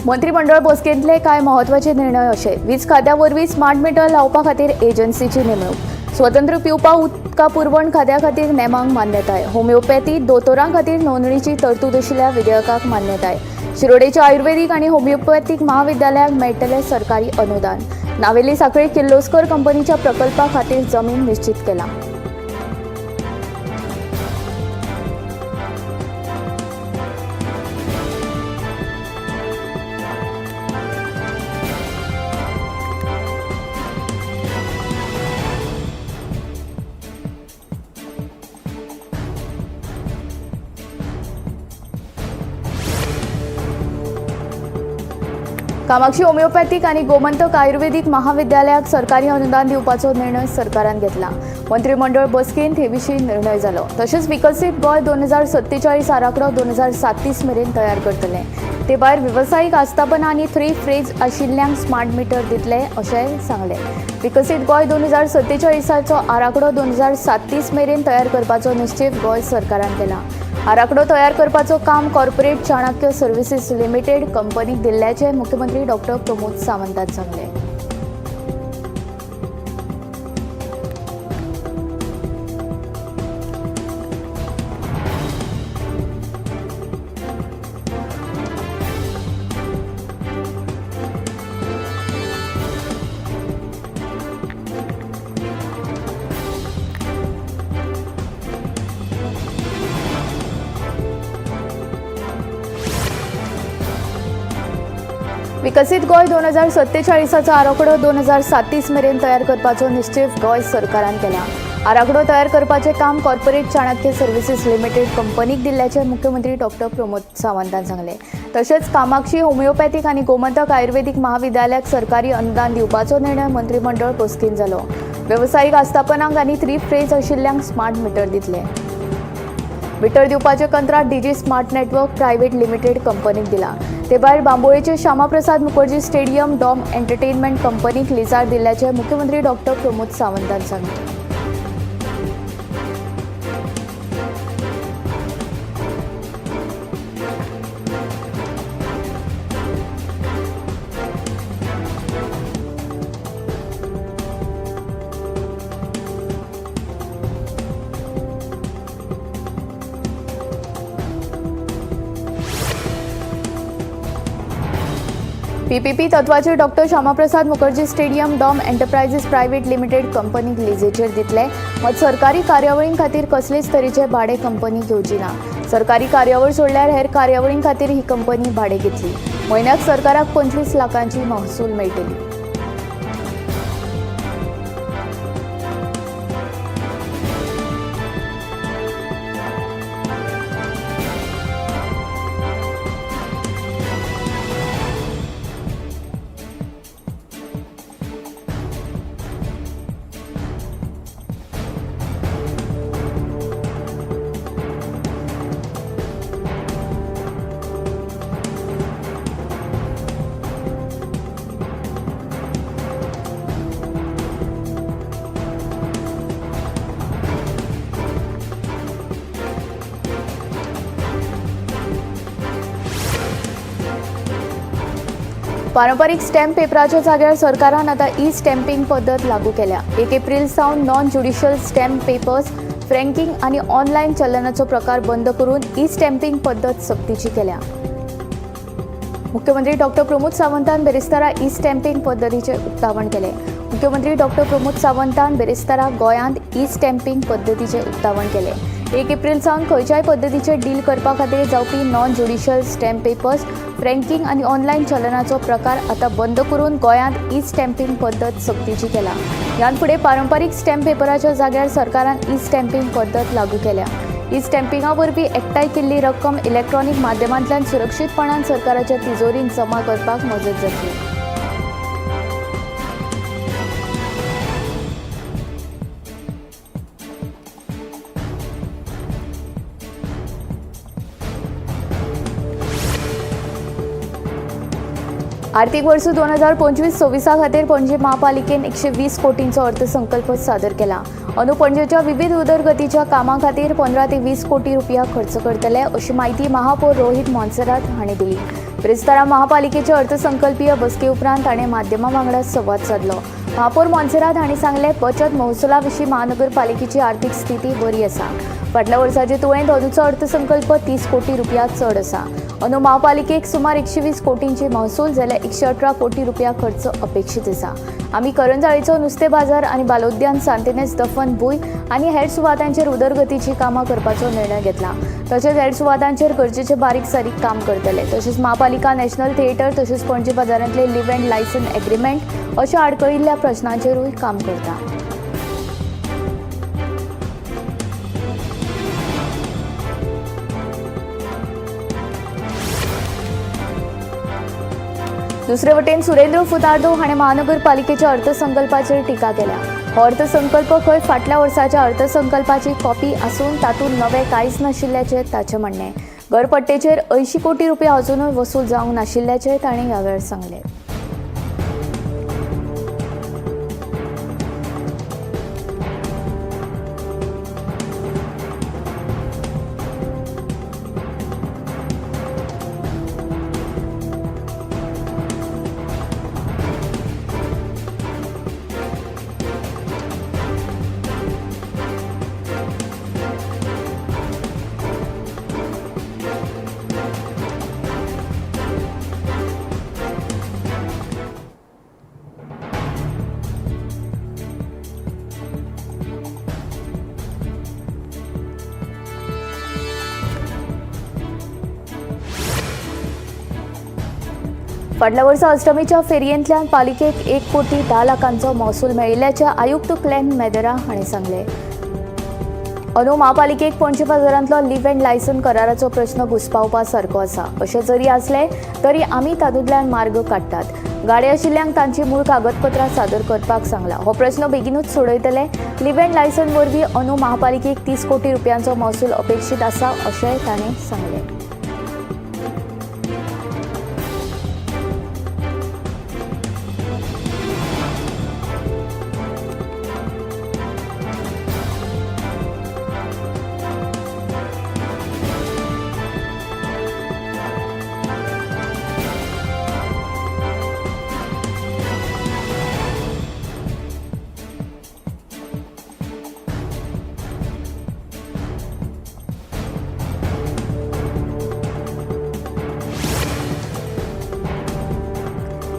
मंत्रीमंडळ बसकेंतले कांय म्हत्वाचे निर्णय अशे: वीज खात्या वरवीं स्मार्ट मिटर लावपा खातीर एजन्सीची नेमणूक, स्वतंत्र पिवपा उदका पुरवण खात्या खातीर नेमांक मान्यताय, होमिओपॅथी दोतोरां खातीर नोंदणीची तरतूद आशिल्ल्या विधेयकाक मान्यताय, शिरोडेच्या आयुर्वेदीक आनी होमिओपॅथीक महाविद्यालयाक मेळटलें सरकारी अनुदान, नावेली सांखळी किर्लोस्कर कंपनीच्या प्रकल्पा खातीर जमीन निश्चित केला. कामाक्षी होमिओपॅथीक आनी गोमंतक आयुर्वेदीक महाविद्यालयाक सरकारी अनुदान दिवपाचो निर्णय सरकारान घेतला. मंत्रीमंडळ बसकेंत हे विशीं निर्णय जालो. तशेंच विकसीत गोंय 2047 आराखडो 2037 मेरेन तयार करतले. ते भायर वेवसायीक आस्थापनां आनी थ्री फ्रेज आशिल्ल्यांक स्मार्ट मिटर दितले अशेंय सांगलें. विकसीत गोंय 2047चो आराखडो 2037 मेरेन तयार करपाचो निश्चेव गोंय सरकारान केला. आराखडो तयार करपाचो काम कॉर्पोरेट चाणक्य सर्व्हिसेस लिमिटेड कंपनीक दिल्ल्याचें मुख्यमंत्री डॉक्टर प्रमोद सावंतान सांगलें. विकसीत गोंय 2047चो आराखडो 2037 मेरेन तयार करपाचो निश्चेव गोंय सरकारान केला. आराखडो तयार करपाचें काम कॉर्पोरेट चाणक्य सर्व्हिसेस लिमिटेड कंपनीक दिल्ल्याचें मुख्यमंत्री डॉक्टर प्रमोद सावंतान सांगलें. तशेंच कामाक्षी होमिओपॅथीक आनी गोमंतक आयुर्वेदीक महाविद्यालयाक सरकारी अनुदान दिवपाचो निर्णय मंत्रीमंडळ बसकेंत जालो. वेवसायीक आस्थापनांक आनी थ्री फ्रेज आशिल्ल्यांक स्मार्ट मिटर दितले. मिटर दिवपाचें कंत्राट DG smart network private limited कंपनीक दिला. ते भायर बांबोळेचे श्यामाप्रसाद मुखर्जी स्टेडियम डॉम एंटरटेनमेंट कंपनीक लिजार दिल्ल्याचें मुख्यमंत्री डॉक्टर प्रमोद सावंतान सांगलें. पीपीपी तत्वाचेर doctor Shyamaprasad Mukherjee stadium Dom enterprises private limited कंपनीक लिजेचेर दितले. मात सरकारी कार्यावळीं खातीर कसलेच तरेचे भाडें कंपनी घेवची ना. सरकारी कार्यावळ सोडल्यार हेर कार्यावळीं खातीर ही कंपनी भाडें घेतली. म्हयन्याक सरकाराक 25 लाखांची महसूल मेळटली. पारंपरीक स्टॅम्प पेपराच्या जाग्यार सरकारान आतां ई स्टॅम्पिंग पद्दत लागू केल्या. 1 एप्रील सावन non judicial stamp papers franking आनी ऑनलायन चलनाचो प्रकार बंद करून ई स्टॅम्पिंग पद्दत सक्तीची केल्या. मुख्यमंत्री डॉक्टर प्रमोद सावंतान बेरेस्तारा ई स्टॅम्पिंग पद्दतीचें उक्तावण केलें. मुख्यमंत्री डॉक्टर प्रमोद सावंतान बेरेस्तारा गोंयांत ई स्टॅम्पिंग पद्दतीचें उक्तावण केलें. 1 एप्रील सावन खंयच्याय पद्दतीचें डील करपा खातीर जावपी non judicial stamp papers franking आनी ऑनलायन चलनाचो प्रकार आतां बंद करून गोंयांत ई स्टॅम्पिंग पद्दत सक्तीची केला. ह्यान फुडें पारंपरीक स्टॅम्प पेपराच्या जाग्यार सरकारान ई स्टॅम्पिंग पद्दत लागू केल्या. ई स्टॅम्पिंगा वरवीं एकठांय केल्ली रक्कम इलॅक्ट्रॉनीक माध्यमांतल्यान सुरक्षीतपणान सरकाराच्या तिजोरींत जमा करपाक मजत जातली. आर्थिक वर्स 2025-26 खातीर पणजे महापालिकेन 120 कोटींचो अर्थसंकल्प सादर केला. अंदू पणजेच्या विविध उदरगतीच्या कामां खातीर 15 ते 20 कोटी रुपया खर्च करतले अशी माहिती महापौर रोहित मोन्सेरात हांणी दिली. बिरेस्तारा महापालिकेचे अर्थसंकल्पीय बसके उपरांत ताणें माध्यमां वांगडा संवाद सादलो. महापौर मोन्सेरात हांणी सांगलें, बचत महसुला विशीं महानगरपालिकेची आर्थिक स्थिती बरी आसा. फाटल्या वर्साचे तुळेंत अंदूचो अर्थसंकल्प 30 कोटी रुपया चड आसा. अंदू महापालिकेक सुमार 120 कोटींची महसूल जाल्यार 118 कोटी रुपया खर्च अपेक्षीत आसा. आमी करंजाळीचो नुस्तें बाजार आनी बालोद्यान सांतिनेज दफन भूंय आनी हेर सुवातांचेर उदरगतीची कामां करपाचो निर्णय घेतला. तशेंच हेर सुवातांचेर गरजेचे बारीक सारीक काम करतले. तशेंच महापालिका नॅशनल थिएटर तशेंच पणजे बाजारांतले लिव्ह अँड लायसन एग्रीमेंट अशा आडकळिल्ल्या प्रश्नांचेरूय काम करता. दुसरे वटेन सुरेंद्र फुतार्दो हाणें महानगरपालिकेच्या अर्थसंकल्पाचेर टिका केल्या. हो अर्थसंकल्प खंय फाटल्या वर्साच्या अर्थसंकल्पाची कॉपी आसून तातूंत नवें कांयच नाशिल्ल्याचें ताचें म्हणणें. घरपट्टेचेर 80 कोटी रुपया अजुनूय वसूल जावंक नाशिल्ल्याचें ताणें ह्या वेळार सांगलें. फाटल्या वर्सा अष्टमीच्या फेरयेंतल्यान पालिकेक 1 कोटी 10 लाखांचो महसूल मेळिल्ल्याचें आयुक्त क्लॅन मेदेरा हांणी सांगलें. अंदू महापालिकेक पणजे बाजारांतलो लिव्ह अँड लायसन कराराचो प्रश्न घुस्पावपा सारको आसा. अशें जरी आसलें तरी आमी तातूंतल्यान मार्ग काडटात. गाडे आशिल्ल्यांक तांची मूळ कागदपत्रां सादर करपाक सांगला. हो प्रश्न बेगीनूच सोडयतले. लिव्ह अँड लायसन वरवीं अंदू महापालिकेक 30 कोटी रुपयांचो महसूल अपेक्षीत आसा अशेंय ताणें सांगलें.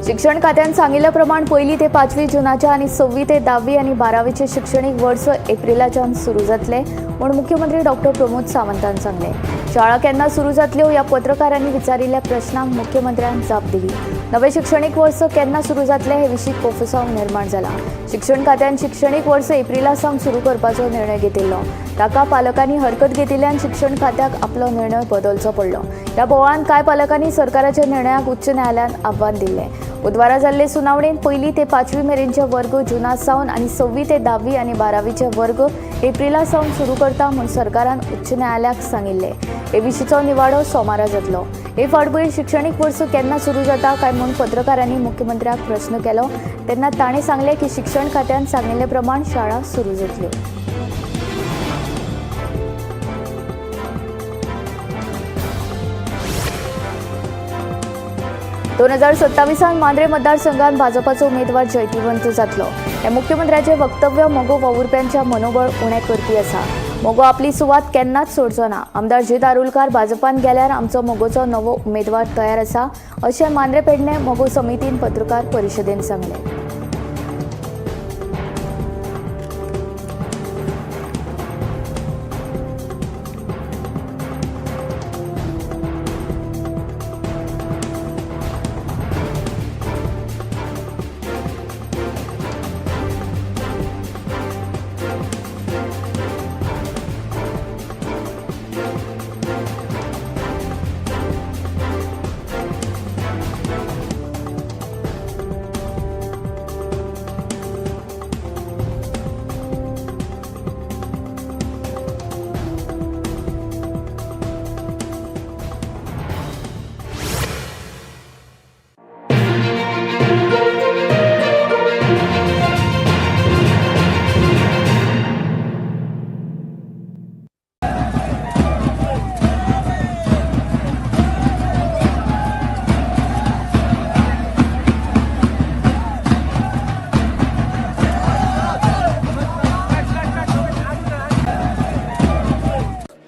शिक्षण खात्यान सांगिल्ल्या प्रमाण 1 ते 5 जूनाच्या आनी 6 ते 10 आनी 12वीचे शिक्षणीक वर्स एप्रिलाच्यान सुरू जातले म्हूण मुख्यमंत्री डॉक्टर प्रमोद सावंतान सांगलें. शाळा केन्ना सुरू जातल्यो ह्या पत्रकारांनी विचारिल्ल्या प्रश्नांक मुख्यमंत्र्यान जाप दिली. नवें शिक्षणीक वर्स केन्ना सुरू जातलें हे विशीं कोफुसांव निर्माण जाला. शिक्षण खात्यान शिक्षणीक वर्स एप्रिला सावन सुरू करपाचो निर्णय घेतिल्लो. ताका पालकांनी हरकत घेतिल्ल्यान शिक्षण खात्याक आपलो निर्णय बदलचो पडलो. ह्या बोवाळान कांय पालकांनी सरकाराच्या निर्णयाक उच्च न्यायालयान आव्हान दिल्लें. बुधवारा जाल्ले सुनावणेंत 1 ते 5 मेरेनचे वर्ग जुना सावन आनी 6 ते 10 आनी 12वीचे वर्ग एप्रिला सावन सुरू करता म्हूण सरकारान उच्च न्यायालयाक सांगिल्लें. हे विशींचो निवाडो सोमारा जातलो. हे फाटभुंयेर शिक्षणीक वर्स केन्ना सुरू जाता काय म्हूण पत्रकारांनी मुख्यमंत्र्याक प्रश्न केलो तेन्ना ताणें सांगलें की शिक्षण खात्यान सांगिल्ले प्रमाण शाळा सुरू जातल्यो. 2027 मांद्रे मतदारसंघात भाजपाचो उमेदवार जैतिवंत जातलो हें मुख्यमंत्र्याचें वक्तव्य मगो वावुरप्यांच्या मनोबळ उणें करपी आसा. मगो आपली सुवात केन्नाच सोडचो ना. आमदार जीत आरोलकार भाजपान गेल्यार आमचो मगोचो नवो उमेदवार तयार आसा अशें मांद्रे पेडणे मगो समितीन पत्रकार परिशदेन सांगलें.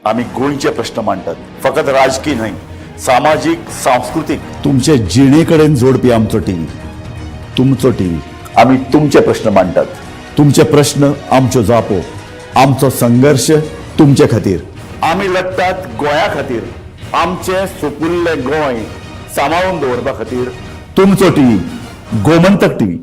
आमी गोंयचे प्रश्न मांडटात, फकत राजकी न्हय, सामाजीक, सांस्कृतीक, तुमचे जिणे कडेन जोडपी आमचो टीव्ही, तुमचो टीव्ही. आमी तुमचे प्रश्न मांडटात, तुमचे प्रश्न आमच्यो जापो, आमचो संघर्श तुमचे खातीर. आमी लडटात गोंया खातीर, आमचें सुपुल्लें गोंय सांबाळून दवरपा खातीर. तुमचो टीव्ही, गोमंतक टीव्ही.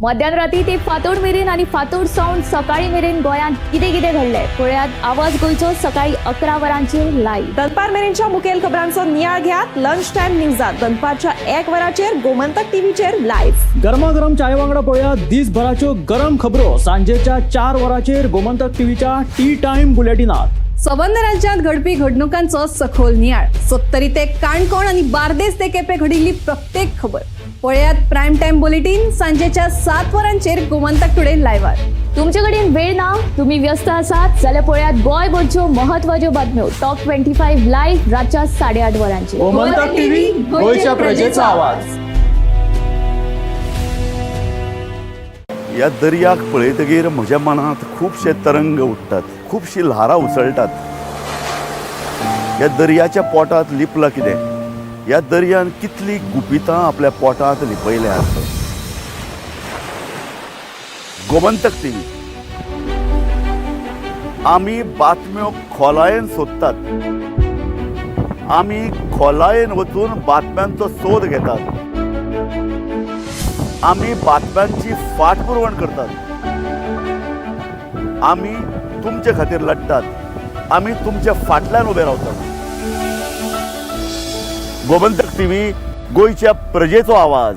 मध्यान राती ते फांतोड मेरेन आनी फांतोड सावन सकाळी मेरेन गोंयांत कितें कितें घडलें पळयात आवाज गोंयचो सकाळी 11 वरांचेर लायव्ह. दनपार मेरेनच्या मुखेल खबरांचो नियाळ घेयात लंच टायम न्यूजात दनपारच्या 1 वराचेर गोमंतक टीव्हीचेर लायव्ह. गरमागरम चाय वांगडा पळोवया दिसभराच्यो गरम खबरो सांजेच्या 4 वरांचेर गोमंतक टीव्हीच्या टी टायम बुलेटिनात. सबंद राज्यांत घडपी घडणुकांचो सखोल नियाळ, सत्तरी ते काणकोण आनी बार्देस ते केपें घडिल्ली प्रत्येक खबर पळयात प्रायम टायम बुलेटीन सांजेच्या 7 वरांचेर गोमंतक टुडे लायव्हार. तुमचे कडेन वेळ ना, तुम्ही व्यस्त आसात जाल्यार पळयात गोंयभरच्यो महत्वाच्यो बातम्यो टॉप 25 लायव्ह रातच्या 8:30 वरांचेर. गोमंतक टीव्ही, गोंयच्या प्रजेचा आवाज. ह्या दर्याक पळयतगीर म्हज्या मनांत खुबशे तरंग उठ्ठात, खुबशीं ल्हारां उसळटात. ह्या दर्याच्या पोटांत लिपलां कितें? ह्या दर्यान कितलीं गुपितां आपल्या पोटांत लिपयल्यांत? गोमंतक टीव्ही, आमी बातम्यो खोलायेन सोदतात, आमी खोलायेन वचून बातम्यांचो सोद घेतात, आमी बातम्यांची फाटपुरवण करतात. आमी तुमचे खातीर लडटात, आमी तुमच्या फाटल्यान उबे रावतात. गोमंतक टीव्ही, गोंयच्या प्रजेचो आवाज.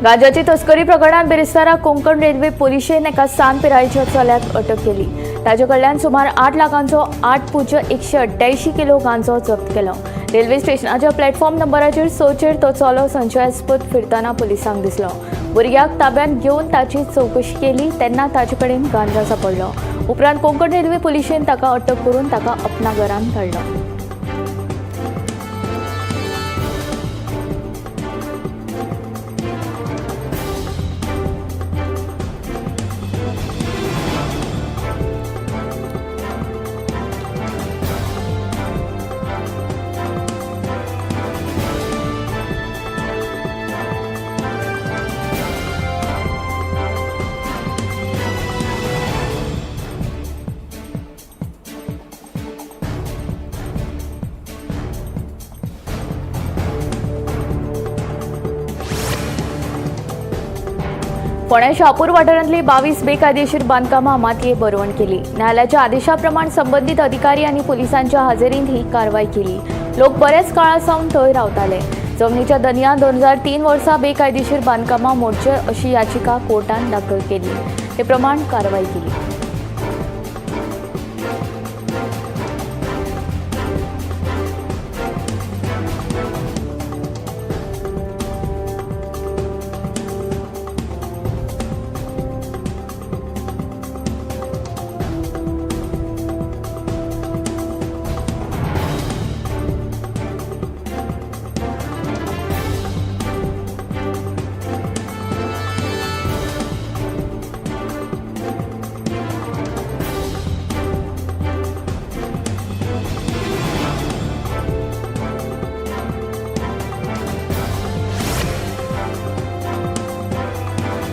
गांजाची तस्करी प्रकरणात बिरेस्तारा कोंकण रेल्वे पोलिशेन एका सान पिरायेच्या चल्याक अटक केली. ताचे कडल्यान सुमार 8 लाखांचो 8.188 किलो गांजो जप्त केलो. रेल्वे स्टेशनाच्या प्लॅटफॉर्म नंबराचेर 6 तो चलो संशयास्पद फिरतना पुलिसांक दिसलो. भुरग्याक ताब्यांत घेवन ताची चवकशी केली तेन्ना ताचे कडेन गांजा सापडलो. उपरांत कोंकण रेल्वे पोलिशेन ताका अटक करून ताका अपना घरांत धाडलो. फोंड्या शापूर वाठारांतली 22 बेकायदेशीर बांदकामां मातये बरवण केली. न्यायालयाच्या आदेशाप्रमाण संबंदीत अधिकारी आनी पुलिसांच्या हाजेरींत ही कारवाय केली. लोक बऱ्याच काळा सावन थंय रावताले. जमनीच्या दनयान 2003 वर्सा बेकायदेशीर बांदकामां मोडचे अशी याचिका कोर्टान दाखल केली. ते प्रमाण कारवाय केली.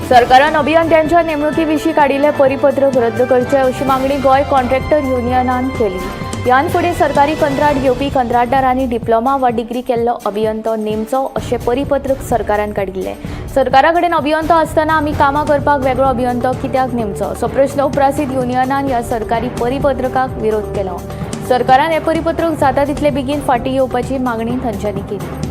सरकारान अभियंत्यांच्या नेमणुकीविशीं काडिल्लें परिपत्रक रद्द करचें अशी मागणी गोंय कॉन्ट्रॅक्टर युनियनान केली. ह्यान फुडें सरकारी कंत्राट घेवपी कंत्राटदारांनी डिप्लोमा वा डिग्री केल्लो अभियंतो नेमचो अशें परिपत्रक सरकारान काडिल्लें. सरकारा कडेन अभियंतो आसतना आमी कामां करपाक वेगळो अभियंतो कित्याक नेमचो असो प्रश्न उप्रासीत युनियनान ह्या सरकारी परिपत्रकाक विरोध केलो. सरकारान हें परिपत्रक जाता तितले बेगीन फाटीं घेवपाची मागणी तांच्यांनी केली.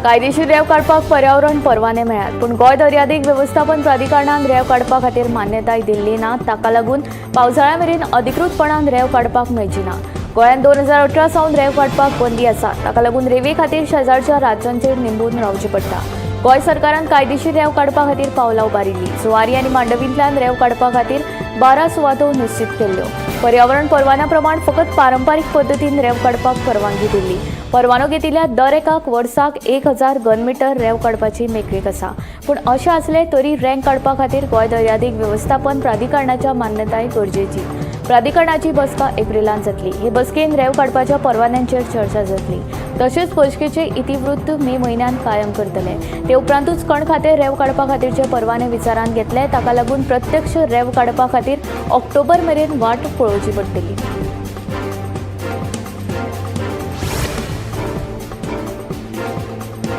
कायदेशीर रेंव काडपाक पर्यावरण परवाने मेळ्ळ्यात, पूण गोंय दर्यादेग वेवस्थापन प्राधिकरणान रेंव काडपा खातीर मान्यताय दिल्ली ना. ताका लागून पावसाळ्या मेरेन अधिकृतपणान रेंव काडपाक मेळची ना. गोंयांत 2018 सावन रेंव काडपाक बंदी आसा. ताका लागून रेंवे खातीर शेजारच्या राज्यांचेर निंबून रावचें पडटा. गोंय सरकारान कायदेशीर रेंव काडपा खातीर पावलां उबारिल्ली. जुवारी आनी मांडवींतल्यान रेंव काडपा खातीर 12 सुवातो निश्चित केल्ल्यो. पर्यावरण परवान्या प्रमाण फकत पारंपारीक पद्दतीन रेंव काडपाक परवानगी दिल्ली. परवानो घेतिल्ल्या दर एकाक वर्साक 1000 घनमिटर रेंव काडपाची मेकळीक आसा. पूण अशें आसलें तरी रेंव काडपा खातीर गोंय दर्यादेग वेवस्थापन प्राधिकरणाच्या मान्यताय गरजेची. प्राधिकरणाची बसका एप्रिलांत जातली. हे बसकेन रेंव काडपाच्या परवान्यांचेर चर्चा जातली. तशेंच बसकेचे इतिवृत्त मे म्हयन्यांत कायम करतले. ते उपरांतूच खण खातें रेंव काडपा खातीरचे परवाने विचारांत घेतले. ताका लागून प्रत्यक्ष रेंव काडपा खातीर ऑक्टोबर मेरेन वाट पळोवची पडटली.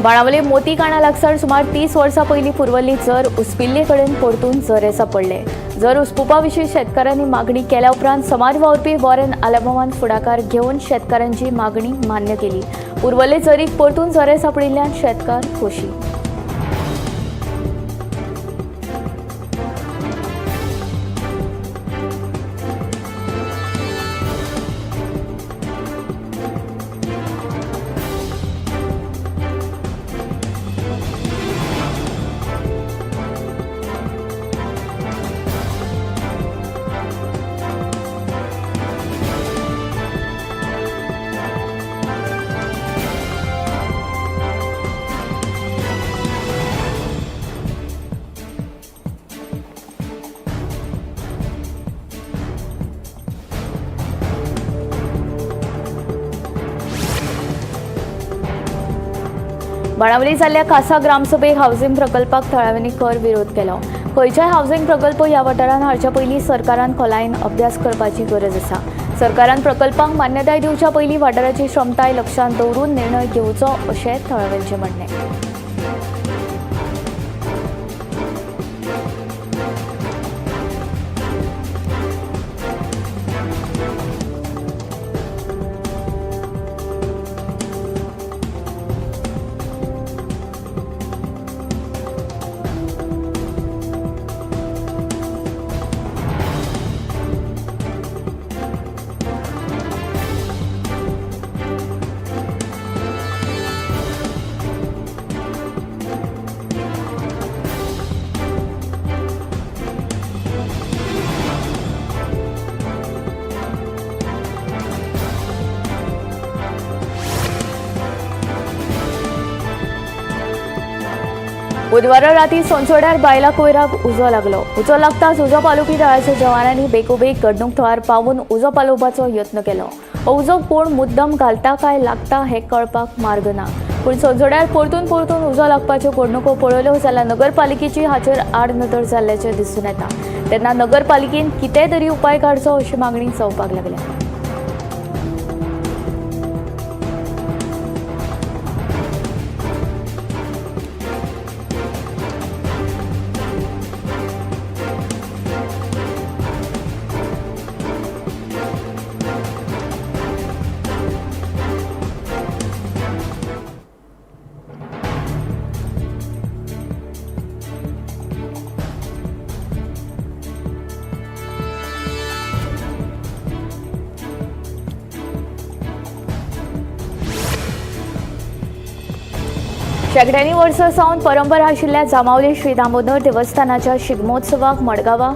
बाणावले मोतीकाणा लागसार सुमार 30 वर्सां पयलीं पुर्वल्ली जर उसपिल्ले कडेन परतून झरे सापडले. जर उसपुपा विशीं शेतकारांनी मागणी केल्या उपरांत समाज वावुरपी वॉरेन आलबामान फुडाकार घेवन शेतकारांची मागणी मान्य केली. पुर्वल्ले झरीक परतून झरे सापडिल्ल्यान शेतकार खोशी. बाणावली जाल्ल्या खासा ग्रामसभेक हावसिंग प्रकल्पाक थळाव्यांनी खर विरोध केलो. खंयच्याय हावसिंग प्रकल्प ह्या वाठारांत हाडच्या पयलीं सरकारान खोलायेन अभ्यास करपाची गरज आसा. सरकारान प्रकल्पांक मान्यताय दिवच्या पयलीं वाठाराची क्षमताय लक्षांत दवरून निर्णय घेवचो अशें थळाव्यांचें म्हणणें. बुधवारा राती सोनसोड्यार बायला कोयराक उजो लागलो. उजो लागताच उजो पालोवपी दळाच्या जवानांनी बेगोबेग घडणूक थळार पावून उजो पालोवपाचो यत्न केलो. हो उजो कोण मुद्दम घालता काय लागता हें कळपाक मार्ग ना. पूण सोनसोड्यार परतून परतून उजो लागपाच्यो घडणुको पळयल्यो जाल्यार नगरपालिकेची हाचेर आडनदर जाल्ल्याचें दिसून येता. तेन्ना नगरपालिकेन कितें तरी उपाय काडचो अशी मागणी जावपाक लागल्या. शेंकड्यांनी वर्सां सावन परंपरा आशिल्ल्या जांबावले श्री दामोदर देवस्थानाच्या शिगमोत्सवाक मडगांवा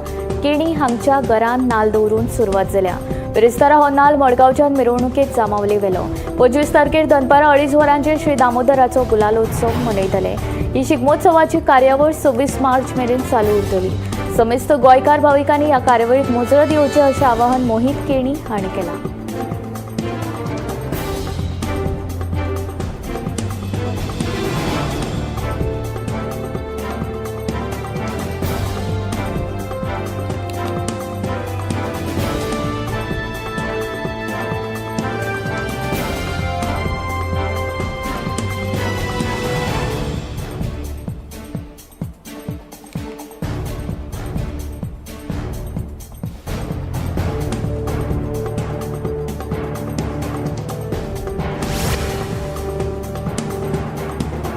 केणी हांगच्या घरान नाल दवरून सुरवात जाल्या. बिरेस्तारा हो नाल मडगांवच्यान मिरवणुकेत जांबावले व्हेलो. 25 तारखेर दनपारां 2:30 वरांचेर श्री दामोदराचो गुलालोत्सव मनयतले. ही शिगमोत्सवाची कार्यावळ 26 मार्च मेरेन चालू उरतली. समेस्त गोंयकार भाविकांनी ह्या कार्यावळीक मुजरत येवचें अशें आवाहन मोहीत केणी हांणी केलां.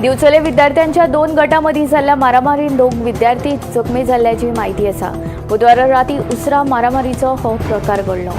दिवचले विद्यार्थ्यांच्या 2 गटामदीं जाल्ल्या मारामारीन 2 विद्यार्थी जखमी जाल्ल्याची म्हायती आसा। बुधवारा राती उसरा मारामारीचो हो प्रकार घडलो।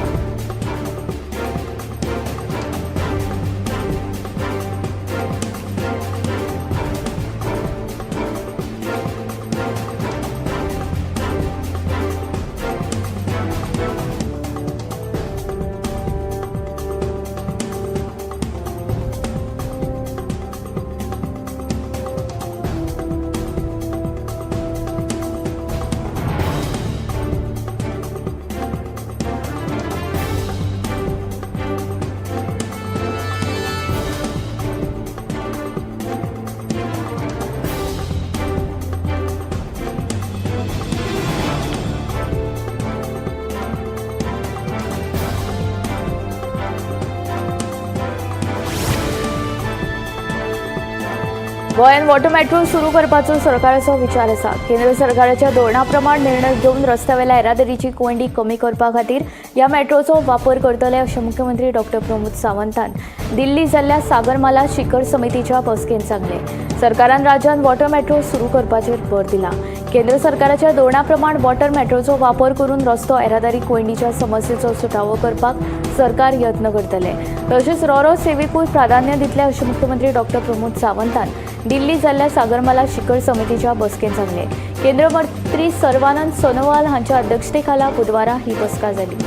गोंयांत वॉटर मेट्रो सुरू करपाचो सरकाराचो विचार आसा। केंद्र सरकाराच्या धोरणा प्रमाण निर्णय घेवन रस्त्यावेल्या येरादारीची कोंयडी कमी करपा खातीर ह्या मेट्रोचो वापर करतले अशें मुख्यमंत्री डॉक्टर प्रमोद सावंतान दिल्ली जाल्ल्या सागरमाला शिखर समितीच्या बसकेंत सांगलें। सरकारान राज्यांत वॉटर मेट्रो सुरू करपाचेर भर दिला। केंद्र सरकाराच्या धोरणा प्रमाण वॉटर मेट्रोचो वापर करून रस्तो येरादारी कोंयडीच्या समस्येचो सुटावो करपाक सरकार यत्न करतले। तशेंच रोरो सेवेकूय प्राधान्य दितले अशें मुख्यमंत्री डॉक्टर प्रमोद सावंतान दिल्ली जाल्ल्या सागरमाला शिखर समितीच्या बसकेंत सांगलें। केंद्र मंत्री सर्वानंद सोनोवाल हांच्या अध्यक्षतेखाला बुधवारा ही बसका जाली।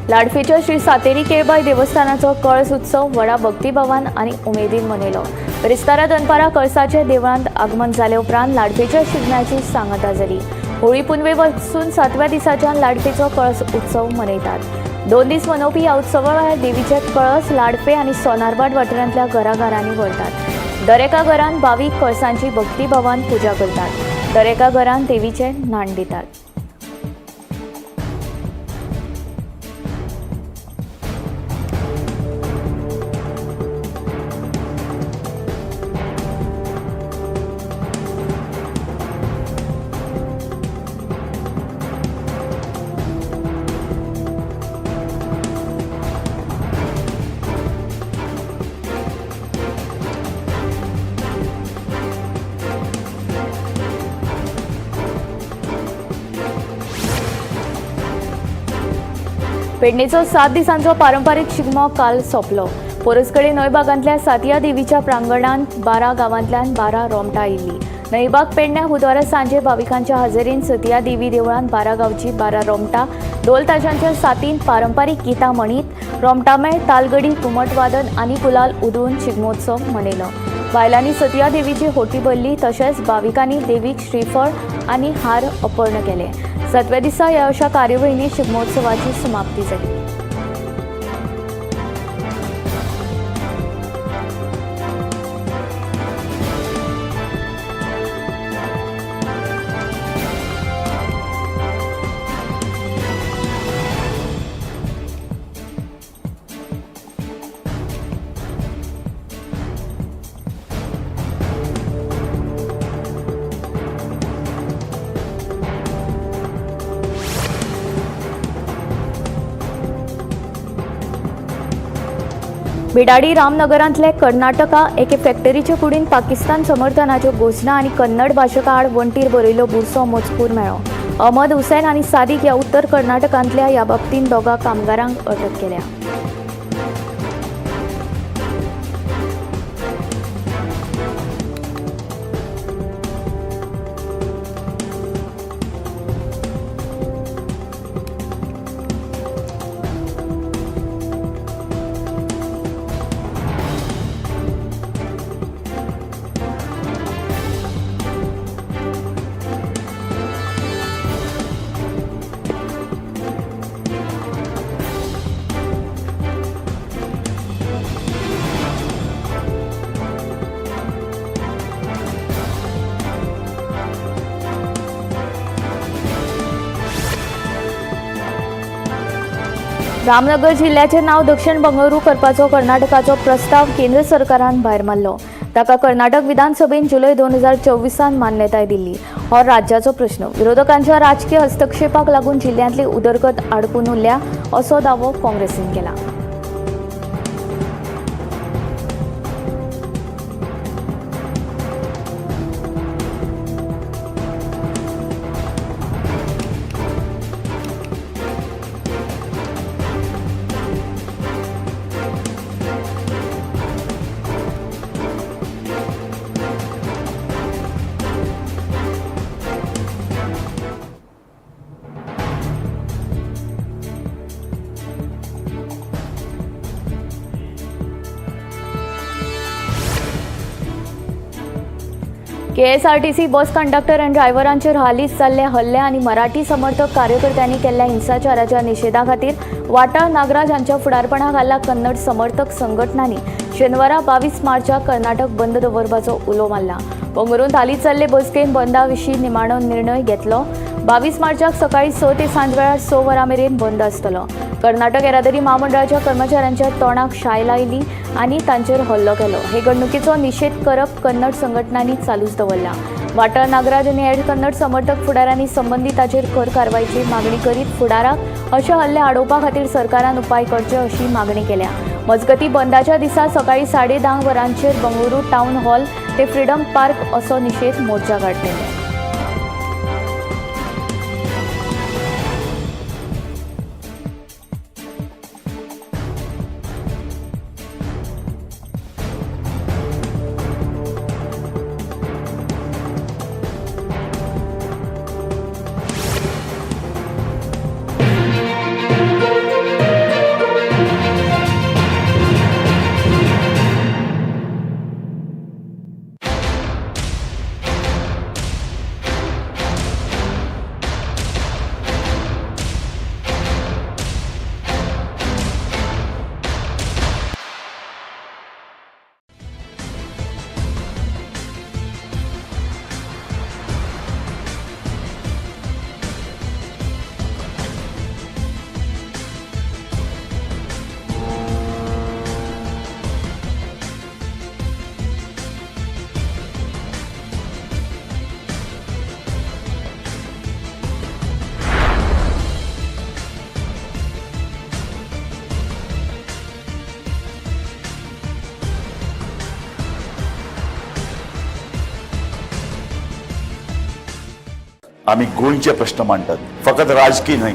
लाडफेच्या श्री सातेरी केळबाई देवस्थानाचो कळस उत्सव व्हडा भक्तिभावान आनी उमेदीन मनयलो। बिरेस्तारा दनपारा कळसाचे देवळांत आगमन जाले उपरांत लाडफेच्या शिगम्याची सांगता जाली। होळी पुनवे पासून 7व्या दिसाच्यान लाडफेचो कळस उत्सव मनयतात। 2 दीस मनोवपी ह्या उत्सवा वेळार देवीचे कळस लाडफे आनी सोनारवाड वाठारांतल्या घराघरांनी व्हरतात। दरेका घरांत भावीक कळसांची भक्तिभावान पुजा करतात। दरेका घरांत देवीचे न्हाण दितात। पेडणेचो 7 दिसांचो पारंपारीक शिगमो काल सोंपलो। पोरसकडे न्हंयबागांतल्या सातिया देवीच्या प्रांगणांत 12 गांवांतल्यान 12 रोमटां आयिल्लीं। न्हंयबाग पेडण्या बुधवारा सांजे भाविकांच्या हजेरीन सतिया देवी देवळांत 12 गांवची 12 रोमटां ढोल ताशांच्या साथीन पारंपारीक गितां म्हणीत रोमटामेळ, तालगडी, घुमटवादन आनी गुलाल उधळून शिगमोत्सव मनयलो। बायलांनी सतिया देवीची होटी भरली तशेंच भाविकांनी देवीक श्रीफळ आनी हार अर्पण केले। 7व्या दिसा ह्या अशा कार्यावळींनी शिगमोत्सवाची समाप्ती जाली। बिडाडी रामनगरांतले कर्नाटका एके फॅक्टरीचे कुडीन पाकिस्तान समर्थनाच्यो घोशणा आनी कन्नड भाशका आड वण्टीर बरयल्लो बुरसो मजकूर मेळ्ळो। अहमद हुसैन आनी सादिक ह्या उत्तर कर्नाटकांतल्या ह्या बाबतींत 2 कामगारांक अटक केल्या। जामनगर जिल्ल्याचें नांव दक्षिण बंगळुरू करपाचो कर्नाटकाचो प्रस्ताव केंद्र सरकारान भायर मारलो. ताका कर्नाटक विधानसभेन जुलय 2024 मान्यताय दिल्ली. हो राज्याचो प्रश्न. विरोधकांच्या राजकीय हस्तक्षेपाक लागून जिल्ल्यांतली उदरगत आडकून उरल्या असो दावो काँग्रेसीन केला. केएसआरटीसी बस कंडक्टर आनी ड्रायव्हरांचेर हालींच जाल्ले हल्ले आनी मराठी समर्थक कार्यकर्त्यांनी केल्ल्या हिंसाचाराच्या निशेधा खातीर वाटाळ नागराज हांच्या फुडारपणा खाला कन्नड समर्थक संघटनांनी शेनवारा 22 मार्चाक कर्नाटक बंद दवरपाचो उलो मारला. बंगळुरूंत हालींच जाल्ले बसकेन बंदा विशीं निमाणो निर्णय घेतलो. 22 मार्चाक सकाळी 6 ते सांजवेळार 6 वरां मेरेन बंद आसतलो. कर्नाटक येरादारी म्हामंडळाच्या कर्मचाऱ्यांच्या तोंडाक शाय लायली आनी तांचेर हल्लो केलो. हे घडणुकीचो निशेध करप कन्नड संघटनांनी चालूच दवरला. वाटाळ नागराज आनी हेर कन्नड समर्थक फुडाऱ्यांनी संबंदिताचेर खर कारवायची मागणी करीत फुडाराक अशे हल्ले आडोवपा खातीर सरकारान उपाय करचे अशी मागणी केल्या. मजगती बंदाच्या दिसा सकाळी 10:30 वरांचेर बंगळुरू टावन हॉल ते फ्रीडम पार्क असो निशेध मोर्चा काडटले. आम्ही गोंयचे प्रश्न मांडटात, फकत राजकी न्हय.